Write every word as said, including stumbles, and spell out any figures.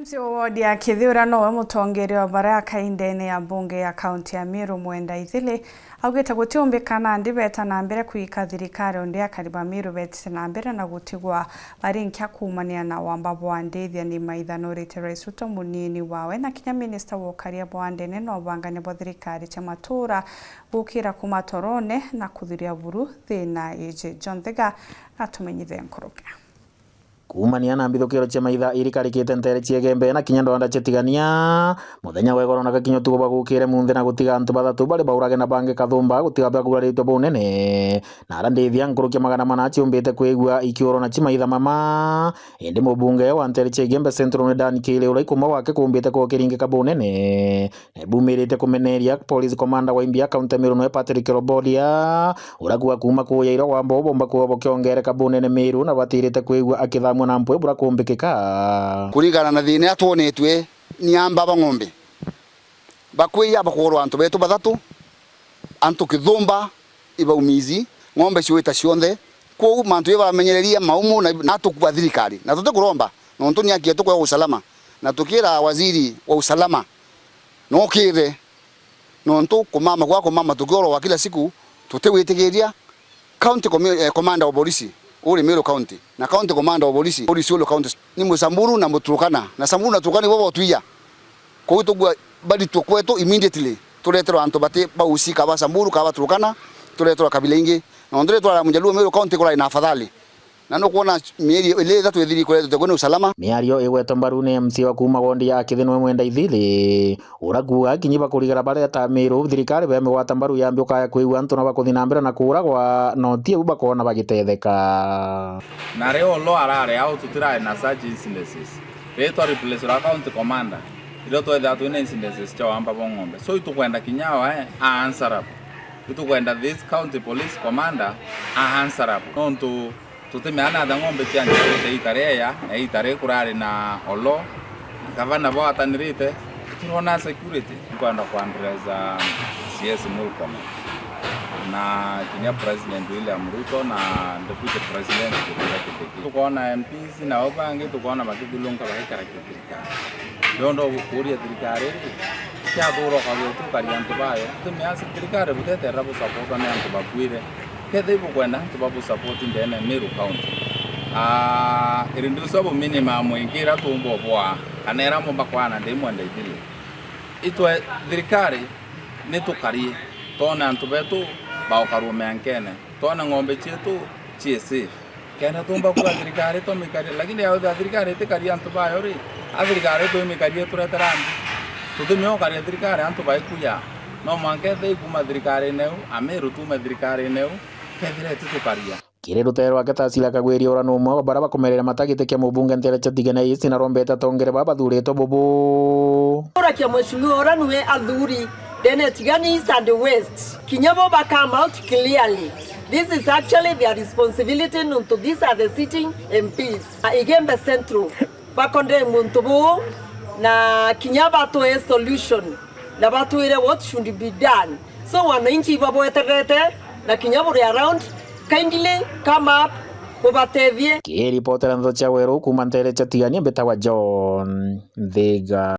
M C A wa wodi ya Kithiura nowe mutongeria wa baria kaindene ya mbunge ya kaunti ya Meru Mwenda Ithili augite gutiumbika nandi beta na mbere kwika thirikari undi akari ba Meru betite na mbere na gutigwa bari nkia kuumania na wamba bwa ndithia ni maithanurite Rais Ruto munini wawe na kinya minista wa ukaria bwa ndene na ubangania bwa thirikari cia matura gukira kuma torone na kuthiria buru thina iji. John Thega atumenyithie nkuruki. Kuumania na mbithukiro cia maitha irikarikite nteere cia Igembe na kinya ndwanda cia Tigania, muthenya wa igoro na gakinya utuku bagukire munthe na gutiga antu bathatu bari baurage na bangi kathumba gutiga baguraritwe bunene. Na ara ndithia nkuruki ya magana mana ciumbite kwigua ikiurwa na ci maitha mama. Indi mubunge wa nteere cia Igembe Central ni Dan Kiri uria ikuma gwake kuumbite kukiringika bunene. Ni bumirite kumeneria police commander wa Imbia County Meru noe Patrick Robodia, uria kuuga kuuma kuuya iria wamba ubomba kuuga bukiongereka bunene Meru na batirite kwigua akithamua na mpwi bura kumbikika. Kuringana na thina iria twonetwe ni amba ba ng'ombe, bakwiya bakuurwa antu betu bathatu, antu kithumba, ibaumizi, ng'ombe ciwita cionthe. Kwou mantu jabamenyereria maumu na, na tukua thirikari. Na tutikuromba, nontu ni aki yetu kwa usalama. Na tukira waziri wa usalama, nokire, nontu kumama gwa kumama tukiorwa kila siku, tutiwitikiria. County commi-, eh, commander wa polisi, uri Meru County, na county commander wa polisi, polisi uri county, ni Musamburu na Muturukana. Na Samburu na Turukana ibo botwiya. Kwou tugua baritwe kwetu immediately, tureterwa antu bati ba usika ba Samburu, ka ba Turkana, tureterwa kabila ingi. Nontu ri twara Mujaluo Meru County kurari na afadhali. Na nukwona mieri ili ithatu ithiri kuretete kwina usalama. Miario igwetwa mbaru ni M C A wa kuuma wondi ya Kithinwe Mwenda Ithili, uria kuuga kinyi bakurigara baria ta Meru, thirikari bemigwata mbaru yambi ukaya kwigua antu na bakuthi na mbere na kuuragwa, no ti au bakoona bagitetheka. Na rio lo arare au tutirari na such incidences. Ritwa replace ra county commander, irio twethira twina incidences cia wamba bwa ng'ombe. So itukwenda kinya we a answerable. Itukwenda this county police commander a answerable. Nontu tutimea natha ng'ombe cianjirite ita rieya, na ita ri kurari na olo, na gavana bwatanirite, tutirona security. Nkwenda ku address, um, C S Murkomen, na kinya President William Ruto na Deputy President Kithure Kindiki. Tukoona M Ps nao bangi tukoona bakithulunka bagikara kithirikari. Ndondo kuuria thirikari ri, kiathura ukaria tu ukaria antu bayo. Tumeacha thirikari buteterera busapotwa ni antu bakuire. Kethira ibukwenda antu babusupport ndene Meru County, ah, reduce obo minimum ingi iria tuumba ubwaa, kana iria mumba kwana ndi Mwenda Ithili. Itwe thirikari ni tukarie, twone antu betu baukarua miankene, twone ng'ombe cietu cii safe. Kenda tumba kuuga thirikari tumikarie, lakini yauthira thirikari itikaria antu bayo ri, a thirikari twimikarie ituretera mbi? Tutimiokaria thirikari antu baikuya. No mwanka ethira ikuma thirikarine iu, Ameru tuume thirikarine iu, kethira ititukaria. Kiri rutere rwake Tasila Kagwiri, ura ni umwe wa baria bakomerere matagitikia mubunge ntere cia Tigania East na rombete atongere baba bathuritwe bubu. Kurakia mheshimiwa ura niwe athuri ndene Tigania East and West. Kinya bo ba come out clearly. This is actually their responsibility, nontu these are the sitting M Ps. Igembe Central. Bakondere muntu buu na kinya batwee solution na batwire what should be done. So wananchi ibabweterete na kinya buri around, kindly come up bubatethie. Kiripotera Ndeto cia Weru kuuma ntere cia Tigania, mbitagwa John Nthiga.